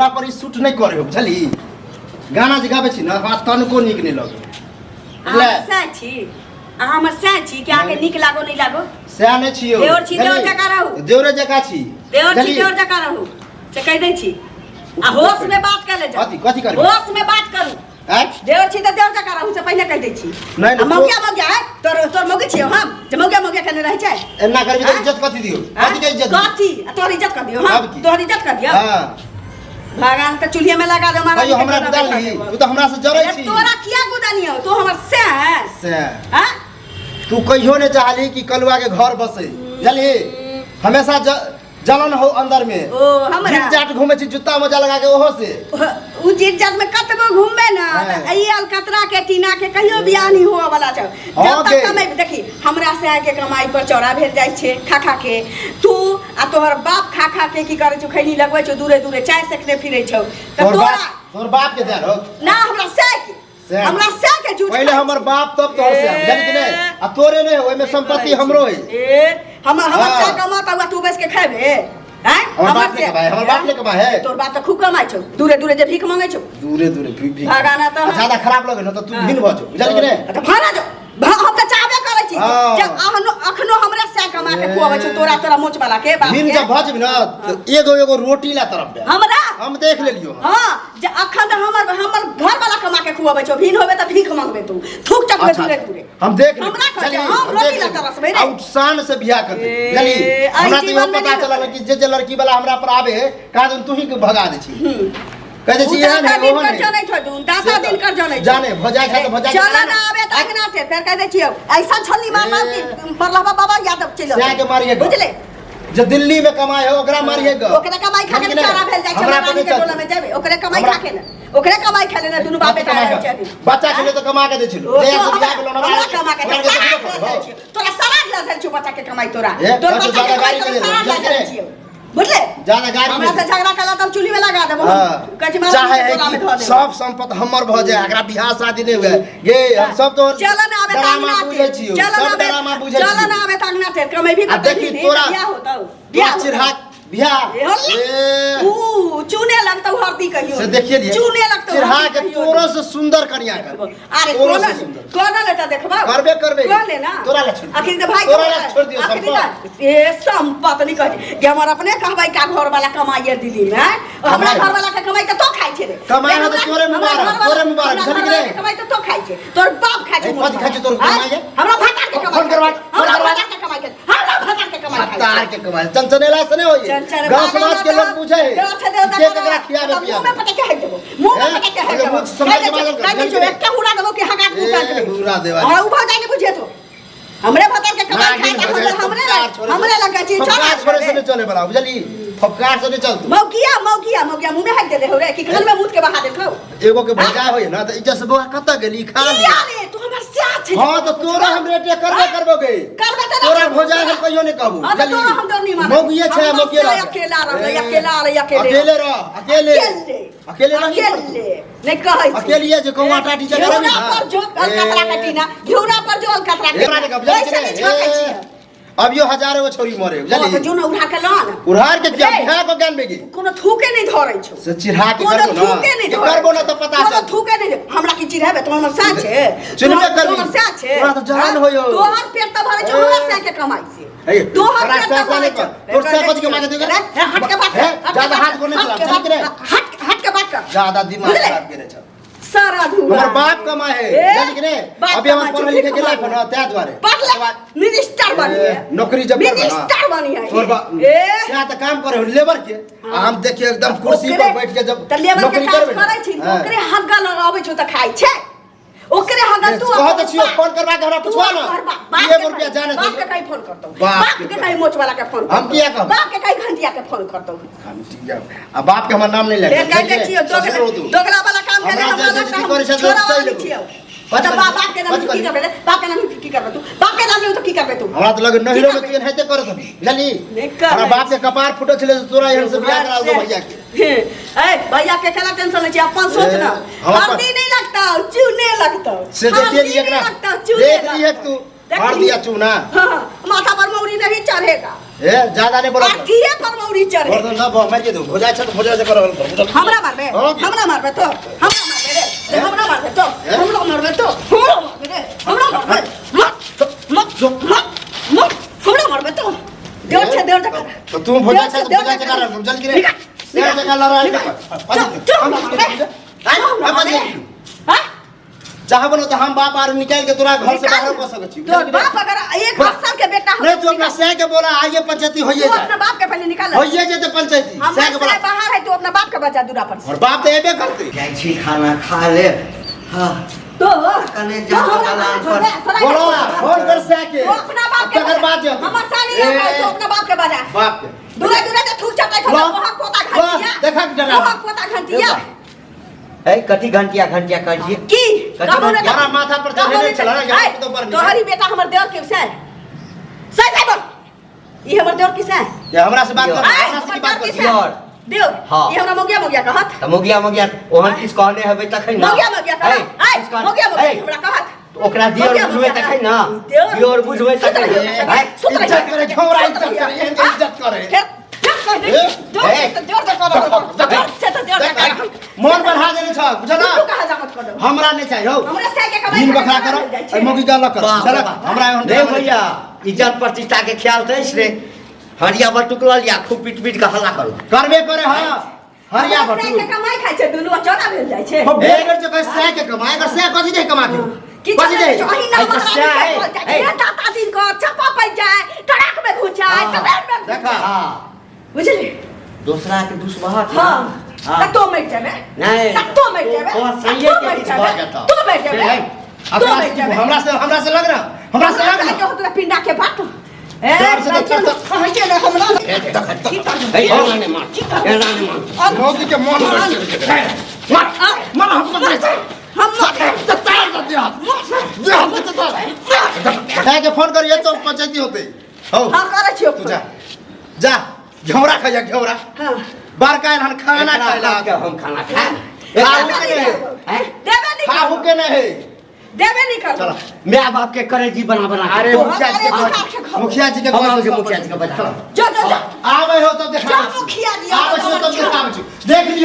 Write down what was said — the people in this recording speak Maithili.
तोरा पर ई सूट नहि करे हो बुझली। गाना जे गाबै छी ने, हमरा तनिको नीक नहि लगै। अहाँ सएह छी, अहाँ हमर सएह छी कि अहाँके नीक लागो नहि लागो? सएह नहि छियौ। देवर छी, देवर जकाँ रहू। देवरे जकाँ छी। देवर छी, देवर जकाँ रहू से कहि दै छी। आ होश में बात कर ले जाओ। कथी कथी करबै? होश में बात करू। आँय? देवर छी तऽ देवर जकाँ रहू से पहिने कहि दै छी। नहि, नहि, आ मौगिया मौगिया है तोर तोर मौगी छियौ हम जे मौगिया मौगिया केने रहै छै। एना करबी तऽ आँय? इज्जत कथी दियौ? आँय? कथी के इज्जत दियौ? कथी? आ तोहर इज्जत कर दियौ हम? तब की? तोहर इज्जत कर दियौ? हाँ। भगवान के चूल्हे में लगा दो मारा। कहियो हमरा गुदाल ली? तू तऽ हमरा से जरै छी। तोरा किया गुदानियौ? तू हमर से है। से हाँ? तू कहियो नहि चाहली कि कलुआ के घर बसे, बुझलही? हमेशा जलन हो अंदर में। ओ हमरा जीत जाट घूमे छी जूता मोजा लगा के ओहो से। उ जीत जाट में कतबो घूमबे ना हाँ। त ई अलकतरा के टीना के कहियो बियाह नहीं हुआ वाला छौ। हाँ जब तक गे। कमाई देखी हमरा से आके कमाई पर चौड़ा भेल जाइ छै खा खा के। तू आ तोहर बाप खा खा के की करै छौ? खैनी लगबै छौ, दूरे दूरे चाय सेकने फिरै छौ। त तोहर तोरा बाप, तोहर बाप के देल हो ना हमरा से के। से। हमरा से के झूठ पहिले खाइ हमर छी। बाप तब तोहर से, बुझलही कि नहि? ए। आ तोरे नहि, ओहिमे संपत्ति हमरो है। ए, हमर हमर हाँ। से कमाता हुआ तू बैस के खेबे? हैं? हमर बाप से- नहि कमाए, हमर बाप नहि कमाए है। तोर बाप तऽ खूब कमाइ छौ, दूरे दूरे जे भीख मांगै छौ। दूरे दूरे भीख भीख। भगाना तऽ आ ज्यादा खराब लगे न तऽ तू भिन भऽ जो, बुझलही कि नहि? तऽ भाड़ा जो, हम तऽ चाहबे करै छी हाँ। जे अहनो अखनो हमरा से कमा के खुआबै छौ तोरा तोरा मोच वाला के बाप भिन के। जब भऽ जेबही न तऽ एगो एगो रोटी ला तरफ दे। हमरा? हम देख लेलियो। हाँ, जे अखन तऽ हमर हमर घर वाला कमा के खुआबै छौ, भिन होबे तऽ भीख मांगबे तू, थूक चटबे अच्छा, दूरे अच्छा। दूरे। हम देख लेबै। हमरा कहै छै, चलिए, हम हम रोटी देख ला लेबै। तरसबै रे। आ उ शान से बियाह करतै। ए, बुझलिही? एहि हमरा तऽ इहो जीवन में पता नहि चलल कि जे जे लड़की वाला हमरा पर आबे है, कहा दुन तू ही के भगा दै छी। कह दै उ छी एहन दाता है, दिन ओहन कर है। जनै छौ, दुन दाता से तऽ दिन कर जनै छौ। जाने, भजाइ छै तऽ भजाइ चल छै। ना आबे तऽ अंगना से फेर कह दै छियौ, ऐसा छल्ली मार मार ए। कि मरलहबा बाबा यादव चलि सएह के मारिए गऽ। बुझले? जे दिल्ली में कमाए है ओकरा मारिए गऽ। ओकरा कमाई खा के बुझलिही? बेचारा भेल जाइ छै, हमरा हमरा पर रानी के नहि टोला में जेबै, ओकरे कमाई हमरा- खा के ने, ओकरे कमाई खा लेने दुनू बाप कथी बेटा कमाई रहै खा? छै अभी। बच्चा छलै तऽ कमा के दै छलौ। ओ जहिया तो से बियाह भेलौ हमरा ने, हमरा कमा के हमरा तोरा के सराध देखबो लऽ करबौ। जाइ छियौ। तोरा सराध लऽ जाइ छियौ बच्चा के कमाई तोरा। ए, तोर बच्चा बच्चा के ज्यादा कमाई गाड़ी तोरा नहि देबौ, सराध लऽ बुझलियै? जाइ छियौ। बुझले? ज्यादा गाड़ी हमरा नहि से झगड़ा कला तब चूल्ही में लगा देबो। हाँ। कहै छी मारा चाहे है टोला में कि धऽ देबो। सब संपत्ति हमर भऽ जाए, एकरा बियाह शादी नहि हुए गे, हम सब तोहर चल ना आबे डरामा अंगना बुझै छियौ, चल सब ना आबे डरामा बुझै चल छियौ। ना आबे अंगना टेर कमेबी आ तऽ देखी कभी तोरा- बियाह होतौ, तोरा बियाह होतौ। चिढ़ा बियाह ए होले। ए, ऊ चुने लगतौ हरदी कहियो। से देखिए लिए चुने लगतौ चिढ़ा हरदी के कहियो। तोरो से सुंदर कनिया कर। अरे तोरो कोना से सुंदर। कोना लेता देखबा? करबे करबे। कोन ले ना? तोरा ला छोड़ दियौ। आखिर तऽ भाई तोरा ला छोड़ दियौ आखिर संपत। तऽ ए संपत नहीं कहै छै। जे हमर अपने कहबै का घर वाला कमाइए दिल्ली में, हैं? हमरा कमाइ। घर वाला के कमाई तऽ तो खाइ छै रे। कमाइ हमरा है तऽ तोरे हमरा मुबारक, घरवाला- तोरे मुबारक, हमरा बुझलही कि घरवाला नहि? के कमाई तऽ तो खाइ छै, तोर बाप खाइ छै। ए, कथी खाइ छै तोर हैं? कमाइ के? हमरा भतार के कमाई फोन करबा, खाइ छै। फोन हमरा करबा। भतार के कमाई खाइ छै। हमरा भतार के कमाई खाइ छै। भतार के कमाई चनचनेला से नहीं होई। चनचन गांव समाज के लोग पूछे है के केकरा खियाबे मुंह में पियाबे। पता के हट देबो, मुंह में हैं? पता के हट अगर देबो। मुँह समाज के बाजल कर, कह दे बुझल कि एकटा हुरा देबो कि हगात ए, मुँह काट हुरा देवा। हां उ भऽ जाय बुझे तो हमरे भतर के कमाई नागिन खाए भऽ जाए, हमरे फपकार छोड़े हमरे लगा छी फपकार छोड़े से नहीं चले वाला, बुझली? फपकार से नहीं चलतौ। मौगिया मौगिया मौगिया मुंह में हक दे हो रे कि कान में मुंह के बहा देलखौ। एगो के भजाय होय ना तऽ इज्जत से बौआ कतऽ गेली खा ली। किया रे तू हमर स्याह छै। हां तऽ तोरा हम रेटे करबे करबो गे। करबे तऽ तोरा भौजाई हम कहियो नहीं कहबो। हां तऽ तोरा हम डर नहीं मानब। मौगिए छै, हमर मौगिए स्याह रह। अकेला रहलै, ए, अकेला रहै, अकेले। अकेले रह, अकेले। अकेले। अकेले रही अकेले नहीं कहै छी। अकेलिए जे कौआ टाटी जगह घिउरा रहबी ना। पर जो अलकतरा ए। के टीना, घिउरा पर जो अलकतरा के ए, टीना। के बुझल ओइसे छै नहि ने? छाकै ए, छियै। अभियो हजारो गो छोरी मरे, ओ, तऽ बुझली? जो ने उड़ा के लऽ ने। उड़ार के क्या रे। बिहार को ज्ञान बेगी कोनो थूके नहीं धरै छौ। से चिढ़ा के कोनो करबो ना। थूके नहीं के धरै करबो ना तऽ पता कोनो चलतौ। थूके नहीं धरै। हमरा की चिढ़ेबे तोहर हमर साँझ छै। चिन्हबे करबी। तोहर साँझ छै। तोरा तऽ जलन हाँ? होइयो। तोहर पेट तऽ भरै छौ ए। हमरा साँझ के कमाई से। हे, तोहर तोरा पेट तऽ साँझ भरै नहि छौ। कर। तोर साँझ कथी के मांगे देगे? रे, हट के बात कर, हे, हट के ज्यादा बात हाथ कर, गोड़ नहीं हट चला, के चल के रे। बात कर, हट हट के बात कर। ज्यादा दिमाग बुझले? खराब केने छौ। सारा धुआं। हमर बाप कमाए है, ए, जानि कि नहि? बाप अभी हमर कमाए पढ़े छै, लिखे के कमाए। लायक न, ताहि दुआरे। पढ़ले मिनिस्टर बनी ए, है। नौकरी जब करबे ना, मिनिस्टर बनी है। तोहर बाप ए सएह तऽ काम करे हो लेबर के, आ हम देखिए एकदम कुर्सी पर ओकरे- बैठ के जब तऽ लेबर के नौकरी काज करबे ना, करै छी तऽ हाँ। ओकरे हगल अबै छौ तऽ खाइ छै। ओकरे हगल तू कहत अपन छियौ, बाप- फोन करबा के हमरा तू पुछवा ना। अपन बाप- बाप एगो के रुपया कहीं- जाने बाप दे। के कहीं फोन करतौ। बाप बाप के के कहीं मोच वाला के फोन हम करतौ। किया कहब? बाप के कहीं घंटिया के फोन करतौ। घंटिया। आ बाप के हमर नाम नहीं ले। फेर कहि दै छियौ, दोगला वाला काम केने हमरा हमरा जे लगता बेइज्जती हम करै छै से छोड़ा वाला सही नहि लेबो। छियौ। कथी तऽ करी? बाप के नाम कथी की करी? करबै रे? बाप के नाम की करबै तू? बाप के नाम लेबै तऽ की करबै तू? हमरा तऽ लगे नहिरो में की तू एनाहिते करत हबी, बुझलही? नहि करै। हमरा बाप के कपार फूटल छलै से तोरा एहन से बियाह करा देलकौ भैया के। हे, ए भैया के केना टेंशन लै छी? अपन सोच ना। ए, हम अपन- हल्दी नहीं लगता, चूने लगता। से देखिए हल्दी लिए नहीं एकरा। लगता, चूने देख लिए लगता। तू। भर दिया चूना। हाँ, माथा पर मौरी नहीं चढ़ेगा। ए ज्यादा नहीं बोला। अथिए पर मौरी चढ़े। गर्दन ना मार के दो, भोजा छ तो भोजा से करल कर। हमरा मारबे? हाँ। हमरा मारबे तो? हमरा मारबे रे? रे हमरा मारबे तो? ए? हमरा मारबे तो? हमरा मारबे रे? हमरा मारबे? मत मत मत मत, हमरा मारबे तो? देवर छे, देवर जका। तो तू भोजा छ तो भोजा से करल, जल्दी रे। निकाल, देवर जका लड़ाई निकाल। कर। चल, चल, हम मारबे। हम मारबे। हाँ? चाहबो न तो हम बाप आर निकाल के तोरा घर से बाहर कर सकै छी। तोर बाप अगर एक साल के बेटा हो नहीं तू अपना सह के बोला आइए पंचायती होइए तू जाए। अपना बाप के पहले निकाल। होइए जेते पंचायती। हम सह के बोला। बाहर है, तू अपना बाप के बचा दूरा पर से। और बाप तो एबे करते। जाइ छी खाना खा ले। हाँ तो कने तो जा हमरा दलान बाप पर। थोड़ा- बोलो फोन कर सह के। तू अपना बाप के तकर बजा। बाद जेते। हमर साली है, तू अपना बाप के बजा। बाप के दूरा दूरा के थूक चटै खा, वाह, वहाँ पोता वाह, घंटिया। देखा के डरा। वहाँ पोता घंटिया। ए कथी घंटिया घंटिया कर छी? की कथी कहू ने घंटिया? हमारा माथा पर कहू चढ़े ने चला ना, ऐ, तो पर नहीं। तोहरी बेटा हमर देवर के से सही सही बोल, ई हमर देवर के से ये हमरा से बात कर, ऐ, हमरा से हमर की बात देवर कर। के से देवर। देवर। हाँ। ई हमरा मोगिया मोगिया कहत। त मोगिया मोगिया ओहन किछ कहने हेबै तखन ना। मोगिया मोगिया कहत। ऐ, ऐ, किछ कहने- मोगिया मोगिया ऐ, हमरा कहत। ओकरा दियर मोगिया बुझबै मोगिया तखन ना। कहत। देवर। दियर बुझबै सुत तखन। रहियो, ऐ, सुत रहियो। इज्जत करे, झोरा सुत इज्जत रहियो। करे, एहन के इज्जत करे। फेर फेर कह दे, ए, जोर ए। से जोर से करब, जोर से तो जोर से करब। मन बढ़ा देने छ, बुझल तू ना? कहाँ जामत कर देबो? हमरा नहीं चाहिए हो। हमरा से के कमाई दिन खाके बखरा कहाँ करो, जाइ छै? ए मौगी के अलग करो। बाप रे चल, बाप। हमरा एहन नहीं भैया, इज्जत प्रतिष्ठा के ख्याल त अछि रे। हरिया बटुकल या खूब पीट पीट के हल्ला करू। करबे करे हां। हरिया हमरा से बटुक। के कमाई खाइ छै, दुनू चौड़ा भेल जाइ छै। हो बेर बेर जो कहे सह के कमाए, अगर सह कथी दे कमा के? की कथी दे? अही ना ऐ तऽ महारानी सएह के है, बोल जाइ ऐ। छै, दाता दिन को चप्पा पड़ जाए, ट्रक में घुस जाए, हाँ। कबेर में घुस देखा। जाए। हाँ। बुझली? दोसरा के दुश्मन। हाँ। हाँ। त तो मरि जेबे। नहीं। त तो मरि जेबे। तोहर त संगे तो के मरि किछु जेबे। भऽ जेतौ। तो मरि जेबे। ए, तो मरि जेबे। हमरा से लग रहा, हमरा से लग रहा। के होतै पिंडा के बात। ए, डर से चल, तो- कहै ने हमरा। की करबै? ए, एना नहि मार, एना नहि मार। मौगी के मन मार। मन हम पकड़े छै। हम तो तार दे दे हाथ। दे हाथ तो तार। सह के फोन करिए तो पंचायती होते। हो। हां करै छियौ। तू जा। जा, घेवड़ा खाइया घेवड़ा। हां। बड़का एहन खाना एकरा खाइला। हाथ के हम खाना खाए। खाहू के नहीं। हैं? देबे नहीं खाहू के नहीं। देबे नहीं करबो। चला। माय बाप के करेजी बना बना के। अरे तो मुखिया जी के अरे कहै- खाओ। मुखिया जी के हम कहै आबै छी, सब मुखिया जी के बजा। चला। जो जो जो आबै हो तब देखा जा मुखिया जी, आबै हो तब आबै देखाबै छी। देख लिअ।